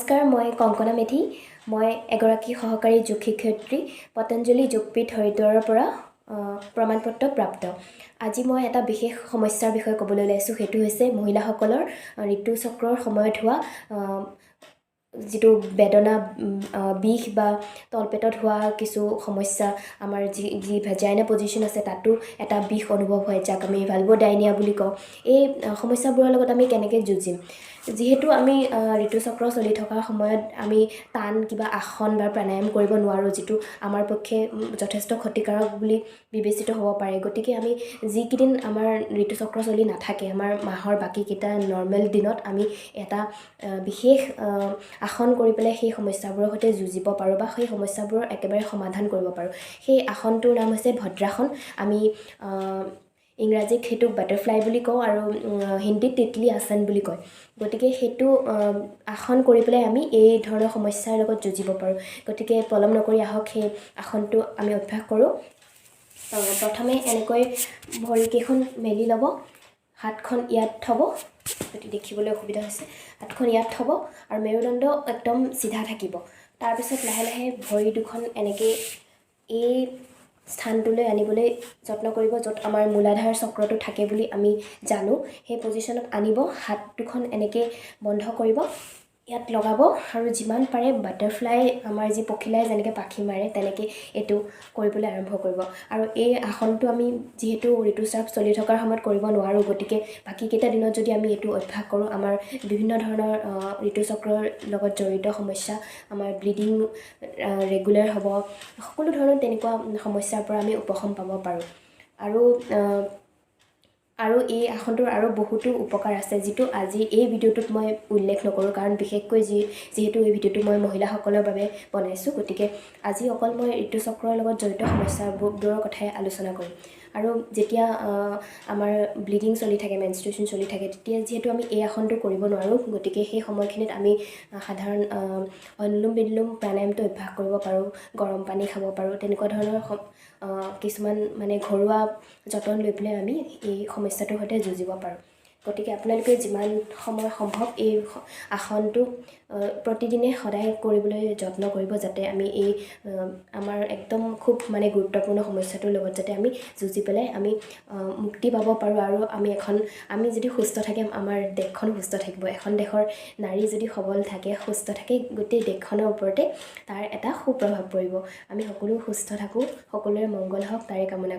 নমস্কাৰ, মই কংকনা মেধি। মই এগৰাকী সহকাৰী যোগ শিক্ষয়িত্ৰী, পতঞ্জলি যোগপীঠ হৰিদ্বাৰৰ পৰা প্ৰমাণপত্ৰ প্ৰাপ্ত। আজি মই এটা বিশেষ সমস্যাৰ বিষয়ে ক'বলৈ ওলাইছোঁ। সেইটো হৈছে মহিলাসকলৰ ঋতুচক্ৰৰ সময়ত হোৱা যিটো বেদনা, বিষ বা তলপেটত হোৱা কিছু সমস্যা। আমাৰ যি যি ভেজাইনা পজিশ্যন আছে, তাতো এটা বিষ অনুভৱ হয়, যাক আমি ভালভ'ডাইনিয়া বুলি কওঁ। এই সমস্যাবোৰৰ লগত আমি কেনেকৈ যুঁজিম? যিহেতু আমি ঋতুচক্ৰ চলি থকাৰ সময়ত আমি টান কিবা আসন বা প্ৰাণায়াম কৰিব নোৱাৰোঁ, যিটো আমাৰ পক্ষে যথেষ্ট ক্ষতিকাৰক বুলি বিবেচিত হ'ব পাৰে। গতিকে আমি যিকেইদিন আমাৰ ঋতুচক্ৰ চলি নাথাকে, আমাৰ মাহৰ বাকীকেইটা নৰ্মেল দিনত আমি এটা বিশেষ আসন কৰি পেলাই সেই সমস্যাবোৰৰ সৈতে যুঁজিব পাৰোঁ বা সেই সমস্যাবোৰৰ একেবাৰে সমাধান কৰিব পাৰোঁ। সেই আসনটোৰ নাম হৈছে ভদ্ৰাসন। আমি ইংৰাজীত সেইটোক বাটাৰফ্লাই বুলি কওঁ আৰু হিন্দীত তিতলি আসন বুলি কয়। গতিকে সেইটো আসন কৰি পেলাই আমি এই ধৰণৰ সমস্যাৰ লগত যুঁজিব পাৰোঁ। গতিকে পলম নকৰি আহক, সেই আসনটো আমি অভ্যাস কৰোঁ। প্ৰথমে এনেকৈ ভৰিকেইখন মেলি ল'ব, হাতখন ইয়াত থ'ব। যদি দেখিবলৈ অসুবিধা হৈছে, হাতখন ইয়াত থ'ব আৰু মেৰুদণ্ড একদম চিধা থাকিব। তাৰপিছত লাহে লাহে ভৰি দুখন এনেকৈ এই স্থানটোলৈ আনিবলৈ যত্ন কৰিব, য'ত আমাৰ মূলাধাৰ চক্ৰটো থাকে বুলি আমি জানো। সেই পজিশ্যনত আনিব, হাত দুখন এনেকৈ বন্ধ কৰিব, ইয়াত লগাব আৰু যিমান পাৰে বাটাৰফ্লাই, আমাৰ যি পখিলাই যেনেকৈ পাখি মাৰে, তেনেকৈ এইটো কৰিবলৈ আৰম্ভ কৰিব। আৰু এই আসনটো আমি যিহেতু ঋতুস্ৰাৱ চলি থকাৰ সময়ত কৰিব নোৱাৰোঁ, গতিকে বাকীকেইটা দিনত যদি আমি এইটো অভ্যাস কৰোঁ, আমাৰ বিভিন্ন ধৰণৰ ঋতুচক্ৰৰ লগত জড়িত সমস্যা, আমাৰ ব্লিডিং ৰেগুলাৰ হ'ব, সকলো ধৰণৰ তেনেকুৱা সমস্যাৰ পৰা আমি উপশম পাব পাৰোঁ। আৰু এই আসনটোৰ আৰু বহুতো উপকাৰ আছে, যিটো আজি এই ভিডিঅ'টোত মই উল্লেখ নকৰোঁ, কাৰণ বিশেষকৈ যিহেতু এই ভিডিঅ'টো মই মহিলাসকলৰ বাবে বনাইছোঁ, গতিকে আজি অকল মই ঋতুচক্ৰৰ লগত জড়িত সমস্যাবোৰৰ কথাই আলোচনা কৰিম। আৰু যেতিয়া আমাৰ ব্লিডিং চলি থাকে, মেনষ্ট্ৰুৱেশ্যন চলি থাকে, তেতিয়া যিহেতু আমি এই আসনটো কৰিব নোৱাৰোঁ, গতিকে সেই সময়খিনিত আমি সাধাৰণ অনুলোম বিলোম প্ৰাণায়ামটো অভ্যাস কৰিব পাৰোঁ, গৰম পানী খাব পাৰোঁ। তেনেকুৱা ধৰণৰ কিছুমান মানে ঘৰুৱা যতন লৈ পেলাই আমি এই সমস্যাটোৰ সৈতে যুঁজিব পাৰোঁ। গতিকে আপোনালোকে যিমান সময় সম্ভৱ এই আসনটো প্ৰতিদিনে সদায় কৰিবলৈ যত্ন কৰিব, যাতে আমি এই আমাৰ একদম খুব মানে গুৰুত্বপূৰ্ণ সমস্যাটোৰ লগত যাতে আমি যুঁজি পেলাই আমি মুক্তি পাব পাৰোঁ। আৰু আমি যদি সুস্থ থাকিম, আমাৰ দেশখন সুস্থ থাকিব। এখন দেশৰ নাৰী যদি সবল থাকে, সুস্থ থাকে, গোটেই দেশখনৰ ওপৰতে তাৰ এটা সুপ্ৰভাৱ পৰিব। আমি সকলো সুস্থ থাকোঁ, সকলোৰে মংগল হওক, তাৰে কামনা।